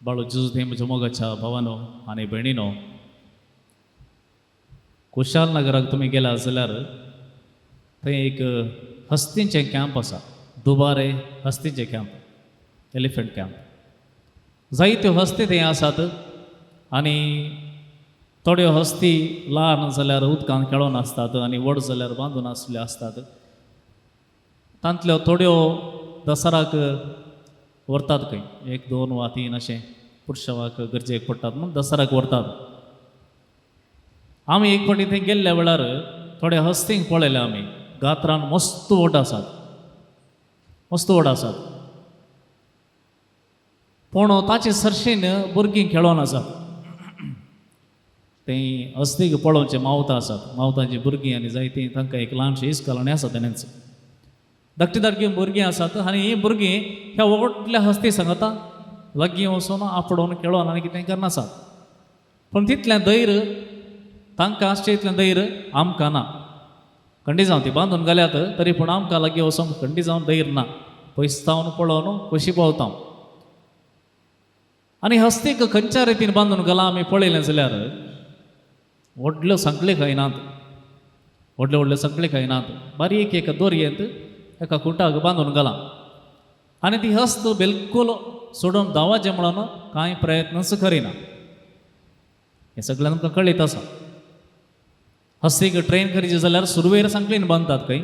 बाळू जेजू म्हज्या मोगाच्या भावानो आनी भयणीनो, कुशाल नगराक तुमी गेला जाल्यार थंय एक हस्तींचें कॅम्प आसा, दुबारे हस्तींचें कॅम्प, एलिफंट कॅम्प. जायत्यो हस्ती थंय आसात आनी थोड्यो हस्ती ल्हान जाल्यार उदकांत खेळोन आसतात आनी व्हड जाल्यार बांदून आसल्यो आसतात. तांतल्यो थोड्यो दसराक व्हरतात खंय, 1, 2 वा 3 अशें पुरशावाक गरजेक पडटात म्हूण दसराक व्हरतात. आमी एक फावटी थंय गेल्ल्या वेळार थोड्या हस्तींक पळयलें आमी, गात्रान मस्त व्हड आसात, मस्त व्हड आसात, पूण ताचे सरशीन भुरगीं खेळोन आसात. थंय हस्तीक पळोवचें मावतां आसात, मावतांचीं भुरगीं आनी जायतीं तांकां एक ल्हानशें इस्कॉल आसा तेणेच धाकटी धाकटी भुरगीं आसात आनी हीं भुरगीं ह्या व्हडल्या हस्ती सांगता लागीं वचून आपडोवन खेळोन आनी कितें करनासात. पूण तितलें धैर्य तांकां आसचें इतलें धैर्य आमकां ना. खंडी जावन ती बांदून घाल्यात तरी पूण आमकां लागीं वचूंक खंडी जावन धैर्य ना, पयस जावन पळोवन खोशी पावता. आनी हस्तीक खंयच्या रितीन बांदून घालां आमी पळयलें जाल्यार व्हडल्यो सांखळी खायनात, व्हडल्यो व्हडल्यो सांखळी खायनात, बारीक एक दोरयेंत एका खुटाक बांदून घालां आनी ती हस्त बिलकूल सोडून धांवाचें म्हणून कांय प्रयत्नच करिना. हें सगळें आमकां कळीत आसा. हस्तीक ट्रेन करची जाल्यार सुरवेर सांखळीन बांदतात खंय,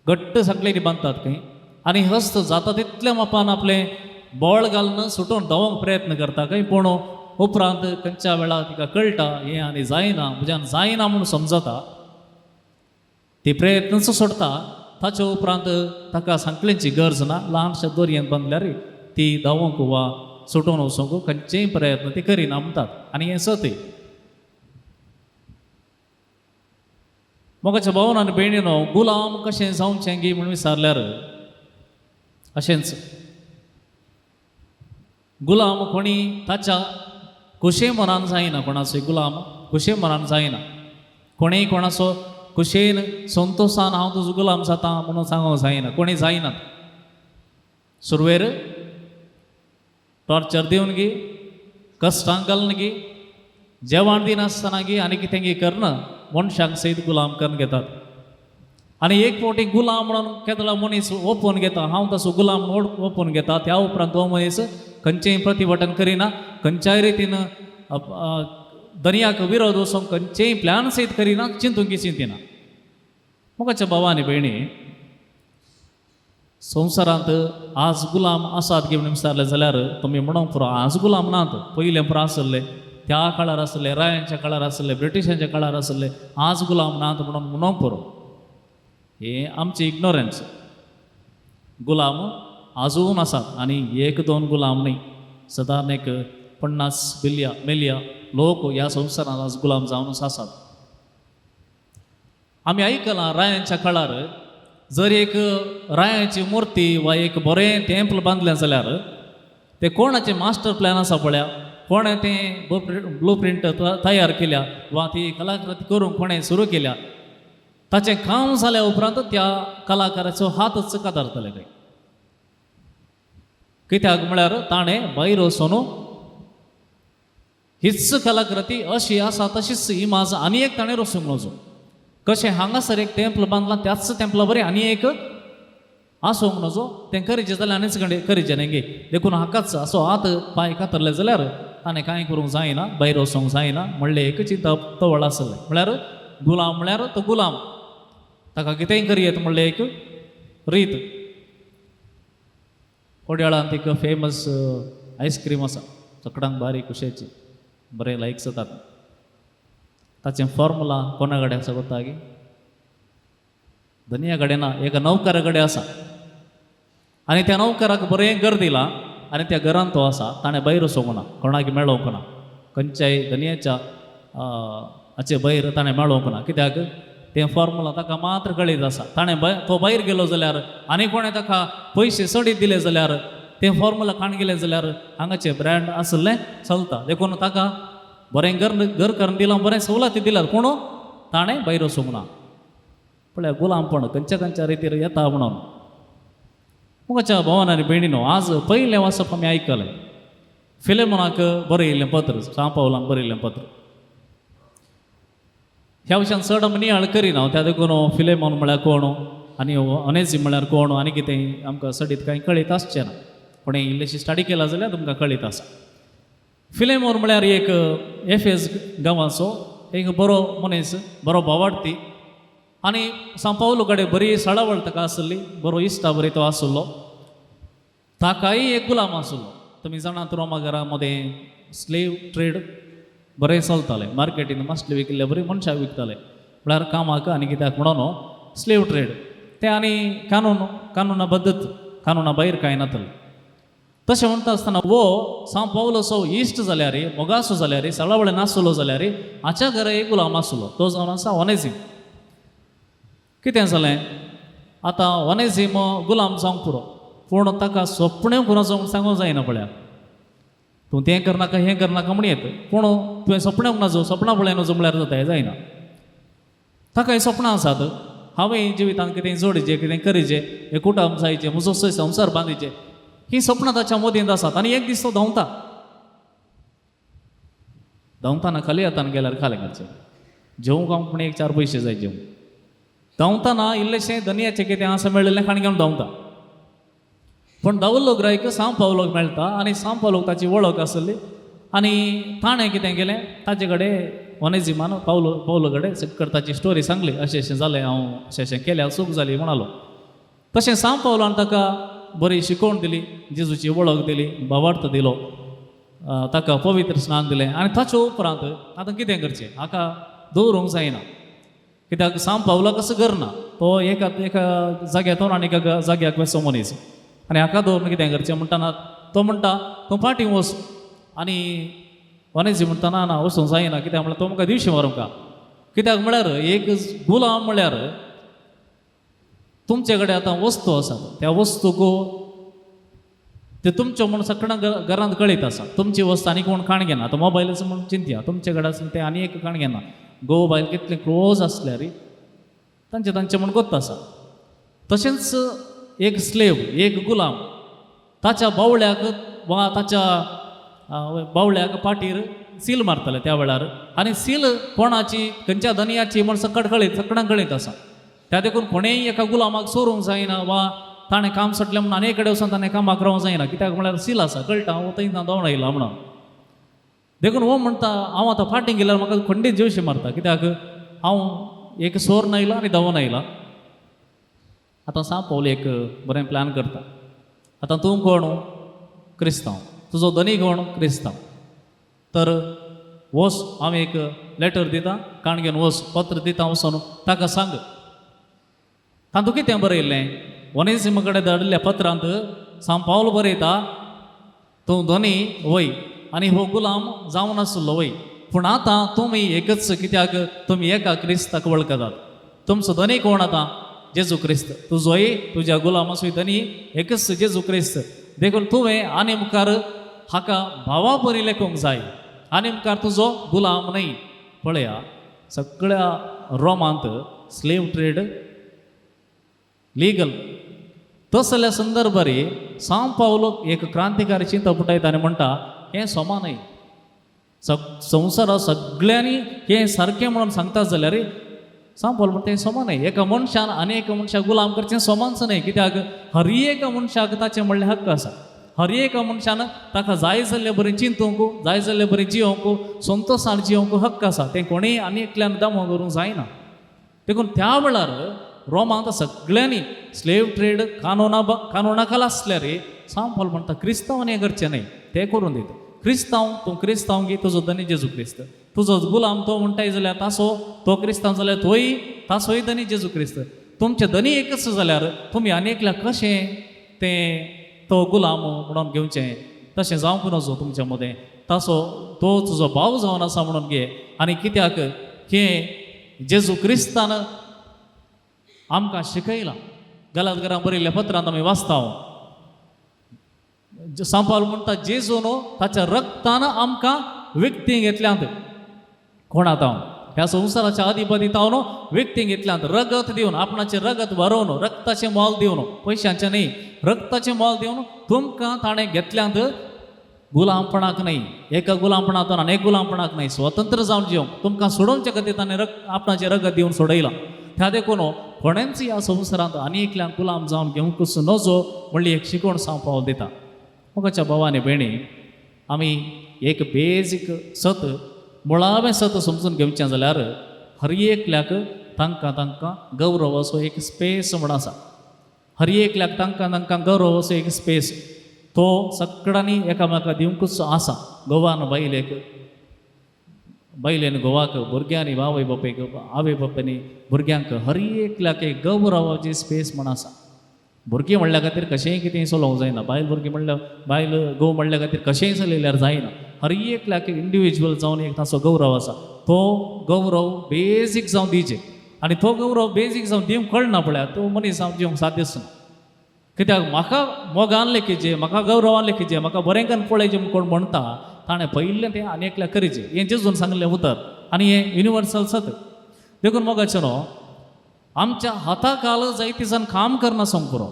घट्ट सांखळीन बांदतात खंय, आनी हस्त जाता तितल्या मापान आपलें बळ घालून सुटून धांवंक प्रयत्न करता खंय, पूण उपरांत खंयच्या वेळार तिका कळटा हें आनी जायना, म्हज्यान जायना म्हूण समजता, ती प्रयत्नच सोडटा. ताचे उपरांत ताका सांखळेची गरज ना, ल्हानशा दोरयेन बांदल्यार ती धांवंक वा सुटून वचूंक खंयचेय प्रयत्न ती करिना म्हणटात. आनी हें सत. मोगाच्या भावन आनी भयणीनो, गुलाम कशें जावचें गी म्हूण विचारल्यार अशेंच गुलाम कोणी ताच्या खुशे मनान जायना, कोणाचो गुलाम खुशे मनान जायना, कोणीय कोणाचो खुशेन संतोशान हांव तुजो गुलाम जाता म्हणून सांगूंक जायना, कोणी जायना. सुरवेर टॉर्चर दिवन गी, कश्टांक घालून गी, जेवण दिनासतना गी आनी कितें गी करना मनशांक सयत गुलाम करून घेतात. आनी एक फावटी गुलाम म्हणून केदळा मनीस ओपून घेता, हांव तसो गुलाम म्हणून ओपून घेता, त्या उपरांत तो मनीस खंयचेय प्रतिभटन करिना, खंयच्याय रितीन दर्याक विरोध वचूंक खंयचेय प्लॅन सयत करिना, चिंतूंक चिंतिना. मोगाच्या भावा आनी भयणी, संवसारांत आज गुलाम आसात गी म्हणून विचारलें जाल्यार तुमी म्हणूंक पुरो आज गुलाम नात, पयलें पुरो आसले, त्या काळार आसले, रायांच्या काळार आसले, ब्रिटिशांच्या काळार आसले, आज गुलाम नात म्हणून म्हणूंक पुरो. हें आमचें इग्नोरन्स. गुलाम आजून आसात आनी 1, 2 गुलाम न्ही, सदां एक 50 बिलया मिलया लोक ह्या संवसारांत आज गुलाम जावनच आसात. आमी आयकलां रायांच्या काळार जर एक रायाची मुर्ती वा एक बरें टेम्पल बांदलें जाल्यार तें कोणाचें मास्टर प्लॅन आसा पळया, कोणें तें ब्लू प्रिंट तयार केल्या वा ती कलाकृती करूंक कोणें सुरू केल्या, ताचें काम जाल्या उपरांत त्या कलाकाराचो हातच कातरतले खंय. कित्याक म्हळ्यार ताणें भायर वचून हीच कलाकृती अशी आसा तशीच इमाज आनी एक ताणें रचूंक नजो. कशें हांगासर एक टेम्पल बांदलां त्याच टेम्पला बरें आनी एक आसूंक नजो, तें करीचें जाल्यार आनीच कडेन करीचें न्ही गे. देखून हाकाच असो हात पांय कातरले जाल्यार ताणें कांय करूंक जायना, भायर वचूंक जायना म्हणलें एक चिंतप तवळ आसलें. म्हळ्यार गुलाम म्हळ्यार तो गुलाम, ताका कितेंय करयेत म्हणलें एक रीत. कोडयाळांत एक फेमस आयस्क्रीम आसा, चकडांक बारीक कुशेची, बरें लायक जातात. ताचें फॉर्मुला कोणा कडेन आसा कोत्ता गी? धनया कडेन ना, एका नौकरा कडेन आसा. आनी त्या नौकराक बरें घर दिलां आनी त्या घरांत तो आसा, ताणें भायर वचूंक ना, कोणाक मेळोवंक ना, खंयच्याय धनयाच्या हाचे भायर ताणें मेळोवंक ना. कित्याक तें फॉर्मुला ताका मात्र कळीत आसा. ताणें तो भायर गेलो जाल्यार आनी कोणें ताका पयशे चडीत दिले जाल्यार तें फॉर्मुला काण गेलें जाल्यार हांगाचें ब्रँड आसलें चलता. देखून ताका बरें घर घर करून दिलां, बरें सवलती दिल्यात, पूण ताणें भायर वचूंक ना. पळया गुलामपण खंयच्या खंयच्या रितीर येता म्हणून. मोगाच्या भावान आनी भयणीनो, आज पयलें वाचप आमी आयकलें. फिलेमोनाक बरयल्लें पत्र, सांव पावलान बरयल्लें पत्र. ह्या विशयान चड आमी नियाळ करिना, त्या देखून फिलेमोन म्हळ्यार कोण आनी ओनेझीम म्हळ्यार कोण आनी कितें आमकां सडीत कांय कळीत आसचें ना, पूण इल्लेशी स्टडी केला जाल्यार तुमकां कळीत आसा. फिलेमोन म्हळ्यार एक एफेज गांवाचो एक बरो मनीस, बरो भावार्थी आनी सांव पावलो कडेन बरी सळावळ ताका आसली, बरो इश्टा बरी तो आसलो. ताकाय एक गुलाम आसलो. तुमी जाणात रोमा घरा मदें स्लेव ट्रेड बरें चलतालें, मार्केटीन मासले विकिल्ले बरी मनशाक विकताले, म्हळ्यार कामाक आनी कित्याक म्हणून स्लेव ट्रेड तें आनी कानूना बद्दत, कानूना भायर कांय नातलें. तशें म्हणटा आसतना वो सांव पावलोसो इश्ट जाल्यार, मोगासो जाल्यार, सळावळे नासलो जाल्यार हाच्या घरा एक गुलाम आसलो, तो जावन आसा ओनेझीम. कितें जालें आतां ओनेझीम गुलाम जावंक पुरो, पूण ताका सपणें कुरां सांगूंक जायना. पळया तूं तें करनाका हें करनाका म्हण येत, पूण तुवें सपणें नजो सपनां पळय नजो म्हळ्यार जाता, हें जायना. ताका हीं सपनां आसात, हांवें जिवितांत कितें जोडचें, कितें करीचें, हें कुटुंब जायचें, म्हजो संवसार बांदिचें, हीं सपनां ताच्या मदींत आसात. आनी एक दीस तो धांवता, धांवताना खाली हातान गेल्यार खालें घालचें, जेवंक हांव पूण एक चार पयशे जाय जेवंक. धांवताना इल्लेशें धनयाचें कितें आसा मेळिल्लें खाण घेवन धांवता, पूण धांवल्लो ग्रायक सांव पावलोक मेळटा आनी सांव पावलोक ताची वळख आसली आनी ताणें कितें केलें, ताचे कडेन ओनेझिमान पावलो कडेन सकट ताची स्टोरी सांगली, अशें अशें जालें, हांव अशें अशें केल्यार चूक जाली म्हणालो. तशें सांव पावलान ताका बरी शिकवण दिली, जेजूची वळख दिली, भावार्थ दिलो, ताका पवित्र स्नान दिलें. आनी ताचे उपरांत आतां कितें करचें, हाका दवरूंक जायना, कित्याक सांव पावला कसो करना, तो एका एका जाग्यार आनी एका जाग्याक वचो मनीस, आनी हाका दवरून कितें करचें म्हणटना तो म्हणटा तूं फाटीं वच. आनी ओनेझी म्हणटा ना ना वचूंक जायना, कित्याक म्हळ्यार तो म्हाका दिवशी मारूंक, कित्याक म्हळ्यार एक गुलाम म्हळ्यार तुमचे कडेन आतां वस्तू आसात, त्या वस्तूक ते तुमच्यो म्हूण सगळ्यां घरांत कळीत आसा, तुमची वस्तू आनी कोण काण घेना. आतां मोबायलाचो म्हूण चिंतया, तुमचे कडेन आसून ते आनी एक काण घेना, घोव बायल कितले क्लोज आसल्यार तांचे तांचें म्हूण गोत्त आसा. तशेंच एक स्लेव, एक गुलाम ताच्या बावळ्याक वा ताच्या बावळ्याक पाटीर सील मारताले त्या वेळार, आनी सील कोणाची खंयच्या धनयाची म्हूण सकट कळीत, सगळ्यांक कळीत आसा. त्या देखून कोणेय एका गुलामाक सोरूंक जायना वा ताणें काम सोडलें म्हणून आनी कडेन वचून ताणें कामाक रावंक जायना, कित्याक म्हळ्यार सील आसा, कळटा हांव थंय धांवन आयला म्हणून. देखून हो म्हणटा हांव आतां फाटीं गेल्यार म्हाका खंडीत जेवशी मारता, कित्याक हांव एक सोर आयला आनी धांवन आयला. आतां सांव पावल एक बरें प्लॅन करता, आतां तूं कोण क्रिस्तांव, तुजो धनी कोण क्रिस्तांव, तर वच हांव एक लेटर दिता, काण घेवन वच, पत्र दिता, वचून ताका सांग. तातूंत कितें बरयल्लें, ओनेझिमा कडेन धाडिल्ल्या पत्रांत सांव पावल बरयता तूं धनी वय आनी हो गुलाम जावन आसलो वय, पूण आतां तुमी एकच, कित्याक तुमी एका क्रिस्ताक वळखतात. तुमचो धनी कोण आतां, जेजू क्रिस्त, तुजोय तुज्या गुलामाचोय धनी एकच जेजू क्रिस्त. देखून तुवें आनी मुखार हाका भावा बरी लेखूंक जाय, आनी मुखार तुजो गुलाम न्हय. पळया सगळ्या रोमांत स्लेव ट्रेड लिगल तसल्या संदर्भार सांव पावलो एक क्रांतिकारी चिंतप उठयता आनी म्हणटा हें समा न्हय, संवसारा सगळ्यांनी हें सारकें म्हणून सांगता जाल्यार सांव पावल म्हणटा हें समा न्हय. एका मनशान आनी एका मनशाक गुलाम करचें समानच न्हय, कित्याक हर एका मनशाक ताचें म्हणलें हक्क आसा, हर एका मनशान ताका जाय जाल्ले बरें चिंतूंक, जाय जाल्ले बरें जियोंक, संतोशान जियोंक हक्क आसा, तें कोणेय आनी एकल्यान दमो दवरूंक जायना. देखून त्या वेळार रोमांत सगळ्यांनी स्लेव ट्रेड कानूना खाला आसल्यार सांव पावल म्हणटा क्रिस्तांवांनी हें करचें न्हय, तें करून दिता. क्रिस्तांव तूं क्रिस्तांव गी, तुजो धनी जेजू क्रिस्त, तुजो गुलाम तो म्हणटाय जाल्यार तासो तो क्रिस्तांव जाल्यार तोय तासोय धनी जेजू क्रिस्त. तुमचे धनी एकच जाल्यार तुमी आनी एकल्याक कशें तें तो गुलाम म्हणून घेवचें, तशें जावंक नजो तुमच्या मदें, तासो तो तुजो भाव जावन आसा म्हणून घे. आनी कित्याक हें जेजू क्रिस्तान आमकां शिकयलां, गलात घरां बरयल्ल्या पत्रांत आमी वाचता. सांव पावल म्हणटा जेजून ताच्या रक्तान आमकां विकती घेतल्यांत. कोण आतां ह्या संवसाराच्या अधिपती तावन विकती घेतल्यांत, रगत दिवन, आपणाचें रगत वरोवन, रक्ताचें मोल दिवन, पयशांचें न्ही, रक्ताचें मोल दिवन तुमकां ताणें घेतल्यांत. गुलामपणाक न्हय, एका गुलामपणांतून आनी एक गुलामपणाक न्हय, स्वतंत्र जावन जिवंक तुमकां सोडोवचे खातीर ताणें आपणाचें रगत दिवन सोडयलां. त्या देखून कोणेंच ह्या संवसारांत आनी एकल्याक गुलाम जावन घेवंकूच नजो म्हणली एक शिकवण सांव पावल दिता. मोगाच्या भाव आनी भयणी, आमी एक बेजीक सत, मुळावें सत समजून घेवचें जाल्यार हर एकल्याक तांकां तांकां गौरव असो एक स्पेस म्हूण आसा. हर एकल्याक तांकां तांकां गौरव असो एक स्पेस तो सगळ्यांनी एकामेका दिवंकूच आसा. घोवान बायलेक, बायलेन घोवाक, भुरग्यांनी आवय बापायक, आवय बापायनी भुरग्यांक, हर एकल्याक एक गौरवाची स्पेस म्हूण आसा. भुरगीं म्हणल्या खातीर कशेंय कितेंय चलोवंक जायना, बायल भुरगीं म्हणल्यार बायल घोव म्हणल्या खातीर कशेंय चलयल्यार जायना. हर एकल्याक इंडिविज्युअल जावन एक ताचो गौरव आसा, तो गौरव बेजीक जावन दिवचे. आनी तो गौरव बेजीक जावन दिवंक कळना पळयात, तो मनीस जावन जिवंक साध्यच ना. कित्याक म्हाका मोगान लेखीचे, म्हाका गौरवान लेखीचे, म्हाका बरें करून पळयचें म्हूण कोण म्हणटा ताणें पयलें तें आनी एकल्याक करीचें. हें जेजून सांगलें उतर आनी हें युनिवर्सल सत. देखून मोगाचें न्हू, आमच्या हाता खाल जायते जाण काम करना पुरो.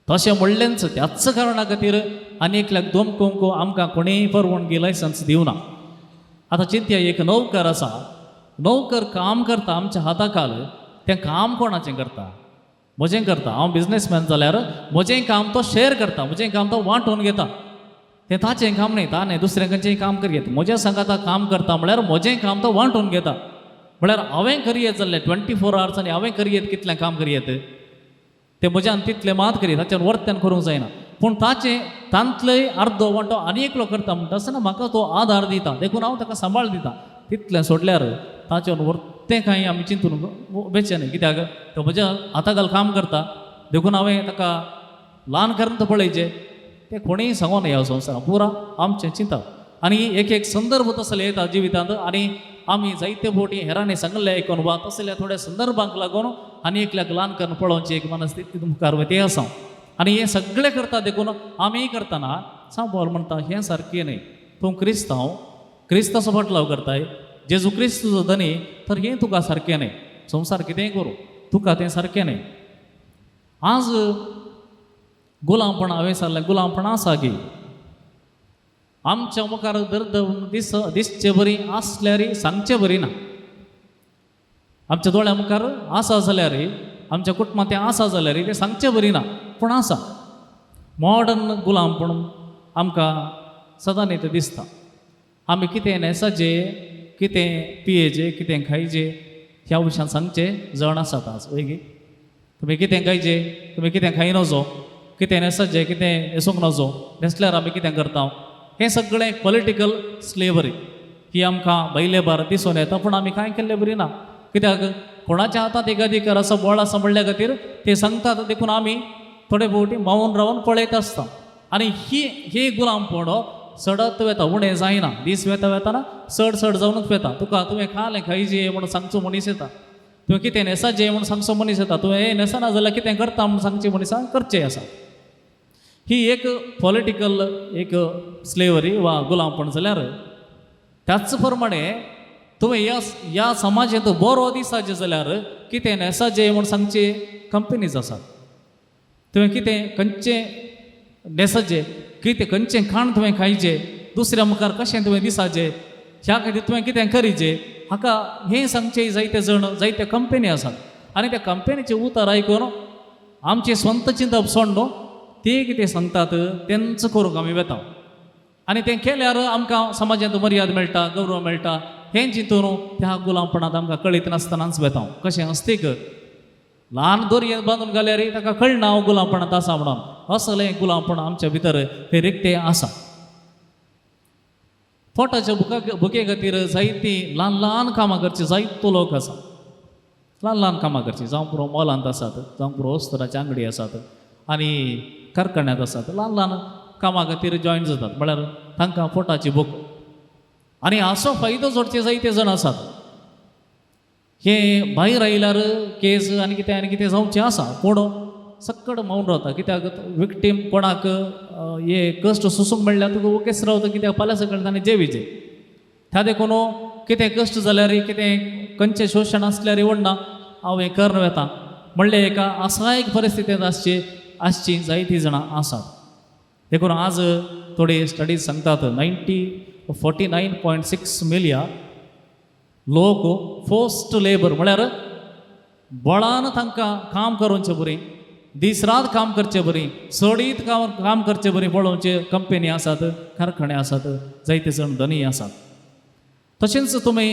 तशें म्हणलेंच त्याच कारणा खातीर आनी एकल्याक दोमकोंक आमकां कोणेय परवानगी लायसन्स दिवना. आतां चिंतया, एक नोकर आसा, नोकर काम करता आमच्या हाता खाल, तें काम कोणाचें करता? म्हजें करता. हांव बिजनेसमॅन जाल्यार म्हजें काम तो शेअर करता, म्हजें काम तो वांटून घेता. तें ताचें काम न्हय, ताणें दुसऱ्या खंयचेंय काम करयेत. म्हज्या सांगाता काम करता म्हळ्यार म्हजें काम तो वांटून घेता. म्हळ्यार हांवें करयेत जाल्लें 24 आवर्स आनी हांवें करयेत कितलें काम करयेत तें म्हज्यान तितलें मात करयेत, ताच्यान वर्त्यान करूंक जायना. पूण ताचें तांतलें अर्दो वांटो आनी एकलो करता म्हणटा आसतना म्हाका तो आदार दिता, देखून हांव ताका सांबाळ दिता. तितलें सोडल्यार ताचेर वर्तें कांय आमी चिंतून वेचें न्हय. कित्याक तो म्हज्या हाता घाल काम करता, देखून हांवें ताका ल्हान करून तो पळयचें. तें कोणीय सांगोना ह्या संवसारांत, पुरा आमचें चिंतप. आनी एक एक संदर्भ तसले येता जिवितांत आनी आमी जायते फावटी हेरांनी सांगल्लें आयकून वा तसल्या थोड्या संदर्भांक लागून आनी एकल्याक ल्हान करून पळोवची एक मनस्थिती मुखार वता आसा. आनी हें सगळें करता देखून आमी करतना सांव पावल म्हणटा हें सारकें न्हय. तूं क्रिस्तांव, क्रिस्ताचो फाटलाव करताय, जेजू क्रिस्तूचो धनी, तर हें तुका सारकें न्हय. संवसार कितेंय करूं, तुका तें सारकें न्हय. आज गुलामपण हांवें सांगलें, गुलामपण आसा की आमच्या मुखार दर्द दिस दिसचे बरी आसल्यार सांगचे बरी ना. आमच्या दोळ्या मुखार आसा जाल्यार, आमच्या कुटुंबांत तें आसा जाल्यार तें सांगचे बरी ना, पूण आसा. मॉडर्न गुलामपण आमकां सदांच तें दिसता. आमी कितें न्हेसाचें, कितें पियेचें, कितें खायचें ह्या विशयान सांगचे जण आसात आज. वय गी, तुमी कितें खायचें, तुमी कितें खाय नजो, कितें न्हेसाचें, कितें न्हेसूंक नजो, न्हेसल्यार आमी कितें करता, हें सगळें पॉलिटिकल स्लेवरी ही आमकां भायले भार दिसून येता. पूण आमी कांय केल्ले बरी ना. कित्याक कोणाच्या हातांत एक अधिकार आसा, बळ आसा म्हणल्या खातीर ते सांगतात, देखून आमी थोडे फावटी मावून रावन पळयत आसता. आनी ही ही गुलामपण चडत वता, उणें जायना. दीस वेता वेताना चड चड जावनूच वता. तुका तुवें खालें खायचें म्हणून सांगचो मनीस येता, तुवें कितें न्हेसाचें म्हणून सांगचो मनीस येता, तुवें हें न्हेसना जाल्यार कितें करता म्हणून सांगचें मनिसान करचें आसा. ही एक पॉलिटिकल एक स्लेवरी वा गुलामपण जाल्यार त्याच प्रमाणे तुवें ह्या ह्या समाजांत बरो दिसाचें जाल्यार कितें न्हेसाचें म्हूण सांगचे कंपनीज आसात. तुवें कितें खंयचें न्हेसाचें, कितें खंयचें खाण तुवें खायचें, दुसऱ्या मुखार कशें तुवें दिसाचें, ह्या खातीर तुवें कितें करीचें, हाका हें सांगचें जायते जण जायते कंपनी आसात. आनी त्या कंपनीचें उतर आयकून आमचें स्वंत चिंतप सोड न्हू, ते कितें सांगतात तेंच करूंक आमी वेता. आनी तें केल्यार आमकां समाजांत मर्याद मेळटा, गौरव मेळटा. हें चिंतून त्या गुलामपणांत आमकां कळीत नासतनाच वेता. कशें हस्तीक ल्हान दोरयेन बांदून घाल्यार ताका कळना हांव गुलामपणांत आसा म्हणून. असलें गुलामपण आमच्या भितर तें रिक्तें आसा. पोटाच्या भुके खातीर जायतीं ल्हान ल्हान कामां करचीं जायतो लोक आसा. ल्हान ल्हान कामां करचीं, जावं पुरो मॉलांत आसात, जावं पुरो वस्त्राचे आंगडी आसात आनी कारखान्यांत आसात. ल्हान ल्हान कामां खातीर जॉयन जातात, म्हळ्यार तांकां पोटाची भूक. आनी हाचो फायदो जोडचे जायते जाण आसात. हे भायर आयल्यार केस आनी कितें आनी कितें जावचें आसा, पूण सक्कड मौन रावता. कित्याक विक्टीम कोणाक हे कश्ट सोसूंक मेळ्ळ्यार तुका ओकेच रावता. कित्याक फाल्यां सकाळीं ताणें जेवीचे. त्या देखून कितें कश्ट जाल्यार, कितें खंयचें शोशण आसल्यार व्हडना हांव हें करून वेता म्हणलें एका असहायक परिस्थितींत आसची आसची जायतीं जाणां आसात. देखून आज थोडे स्टडीज सांगतात 49.6 मिलिया लोक फोर्स्ड लेबर, म्हळ्यार बळान तांकां काम करूंचे बरी, दीस रात काम करचे बरी, चडीत काम काम करचे बरी पळोवचे कंपनी आसात, कारखाने आसात, जायते जाण धनी आसात. तशेंच तुमी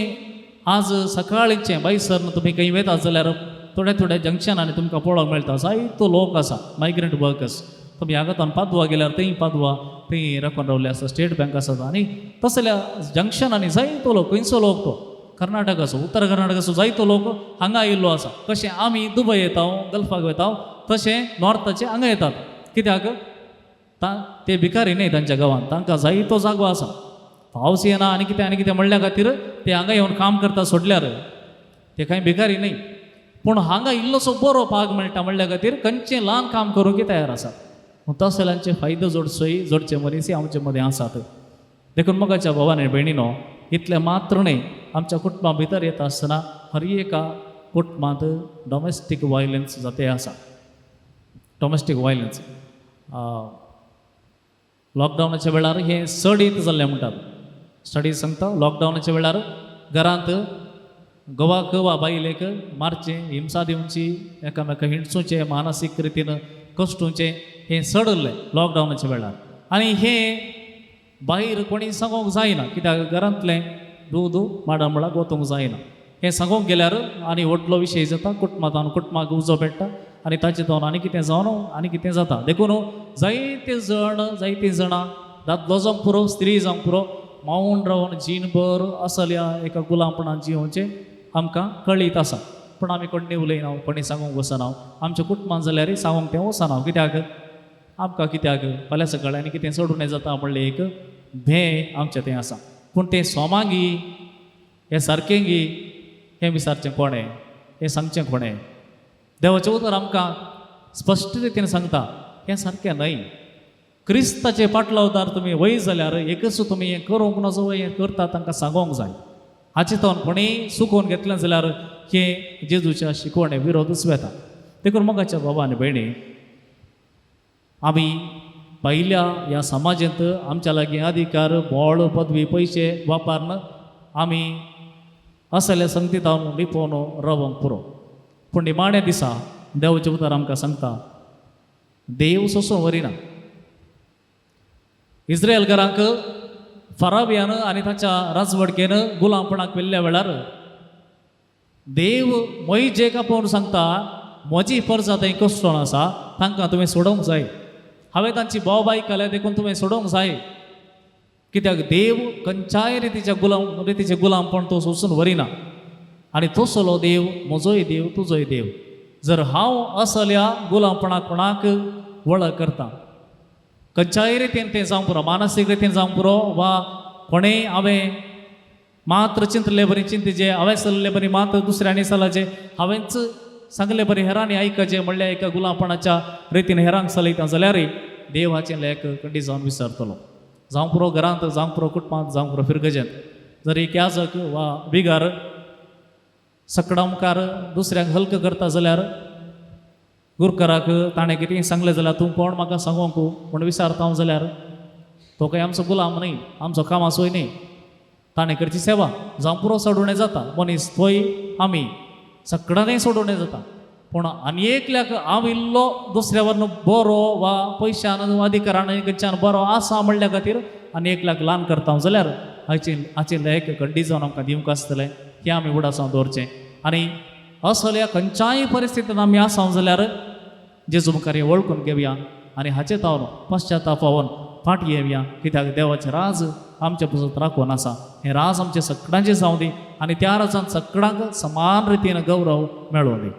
आज सकाळीचें बायसर तुमी खंय वयता जाल्यार थोड्या थोड्या जंक्शनांनी तुमकां पळोवंक मेळटा जायतो लोक आसा, मायग्रंट वर्कर्स. तुमी हांगा पादवा गेल्यार थंय पादवा थंय राखून रावले आसा, स्टेट बँक आसा आनी तसल्या जंक्शनांनी जायतो लोक, खंयचो लोक तो कर्नाटकाचो, उत्तर कर्नाटकाचो जायतो लोक हांगा आयिल्लो आसा. कशें आमी दुबय येता, गल्फाक वयता, तशें नॉर्थाचे हांगा येतात. कित्याक ते भिकारी न्हय तांच्या गांवांत, तांकां जायतो जागो आसा. पावस येना आनी कितें आनी कितें म्हणल्या खातीर ते हांगा येवन काम करता सोडल्यार ते कांय भिकारी न्हय. पूण हांगा इल्लोसो बरो पाग मेळटा म्हणल्या खातीर खंयचें ल्हान काम करूंक तयार आसा. तसल्यांचे फायदो जोडचोय जोडचे मनीस आमचे मदें आसात. देखून मोगाच्या भावान आनी भयणीनो, इतलें मात्र न्हय, आमच्या कुटुंबा भितर येता आसतना हर एका कुटुंबांत डॉमेस्टीक वायलन्स जाते आसा. डॉमेस्टीक वायलन्स लॉकडावनाच्या वेळार हें चडीत जाल्लें म्हणटात स्टडीज सांगता. लॉकडावनाच्या वेळार घरांत घोवाक वा बायलेक मारचें, हिंसा दिवची, एकामेका हिणसूचें, मानसीक रितीन कश्टूचें हें चड उरलें लॉकडावनाच्या वेळार. आनी हें भायर कोणी सांगूंक जायना, कित्याक घरांतलें दूद माडा मुळाक वतूंक जायना. हें सांगूंक गेल्यार आनी व्हडलो विशय जाता, कुटुंबांत कुटुंबाक उजो पेट्टा आनी ताचे जावन आनी कितें जावन आनी कितें जाता. देखून जायते जण, जायतीं जाणां, दादलो जावंक पुरो, स्त्री जावंक पुरो, मावून रावन जीणभर असल्या एका गुलामपणान जियोवचें आमकां कळीत आसा. पूण आमी कोणी उलयना, कोणी सांगूंक वचना. आमच्या कुटुंबान जाल्यार सांगूंक तें वचना, कित्याक आमकां कित्याक फाल्यां सकाळीं आनी कितें चडून जाता म्हणलें एक भें आमचें तें आसा. पूण तें सोमागी हें सारकें गी हें विचारचें कोणें, हें सांगचें कोणें? देवाचें उतर आमकां स्पश्ट रितीन सांगता हें सारकें न्हय. क्रिस्ताचे पाटलावदार तुमी वय जाल्यार एकच तुमी हें करूंक नजो, हें करता तांकां सांगोंक जाय. हाचे तो कोणीय चुकोवन घेतलें जाल्यार हें जेजूच्या शिकवणे विरोधच वेता. देखून मोगाच्या बाबा आनी भयणी, आमी पयल्या ह्या समाजांत आमच्या लागीं अधिकार, बळ, पदवी, पयशे वापरून आमी असल्या संगतीतावन लिपोवन रावंक पुरो. पूण निमाण्या दिसा देवाचें उतर आमकां सांगता, देव सोंसून व्हरिना. इस्रायलकारांक फराबियान आनी ताच्या राजवडकेन गुलामपणाक व्हेल्ल्या वेळार देव मोहिजेक आपोवन सांगता, म्हजी परजा थंय कश्टोन आसा, तांकां तुवें सोडोवंक जाय. हांवें तांची बोब आयकल्या, देखून तुवें सोडोवंक जाय. कित्याक देव खंयच्याय रितीच्या गुलाम रितीचें गुलामपण तो सोंसून व्हरिना. आनी तसलो देव म्हजोय देव, तुजोय देव. जर हांव असल्या गुलामपणाक कोणाक वळख करता, खंयच्याय रितीन तें जावंक पुरो, मानसीक रितीन जावंक पुरो, वा कोणेय हांवें मात्र चिंतले बरी चिंतचे, हांवें चल्ले बरी मात्र दुसऱ्यांनी चलाचें, हांवेंच सांगले बरी हेरांनी आयकचें म्हणल्यार एका गुलामपणाच्या रितीन हेरांक चलयता जाल्यार देव हाचें लेख खंडीत जावन विसरतलो. जावंक पुरो घरांत, जावंक पुरो कुटुंबांत, जावंक पुरो फिरगजेंत. जर एक याजक वा बिगार सकडां मुखार दुसऱ्यांक हल्क करता जाल्यार गुरकराक ताणें कितें सांगलें जाल्यार तूं कोण म्हाका सांगोंक म्हूण विचारता हांव जाल्यार तो कांय आमचो गुलाम न्हय, आमचो कामाचोय न्हय, ताणें करची सेवा जावं पुरो सोडोवणें जाता. मनीस थंय आमी सगळ्यांनी सोडोवणें जाता. पूण आनी एकल्याक हांव इल्लो दुसऱ्या वरन बरो वा पयशान अधिकारान खंयच्यान बरो आसा म्हणल्या खातीर आनी एकल्याक ल्हान करता हांव जाल्यार हाचे हाचें लेख खंडीत जावन आमकां दिवंक आसतलें, हें आमी उडासांव दवरचें. आनी असल्या खंयच्याय परिस्थितीन आमी आसा जाल्यार जेजू मुखार हें वळखून घेवया आनी हाचे तावन पश्चातापावन फाट येवया. कित्याक देवाचें राज आमच्या पासून राखून आसा. हें राज आमचें सगळ्यांचें जावं दी आनी त्या राजान सगळ्यांक समान रितीन गौरव मेळोवं दी.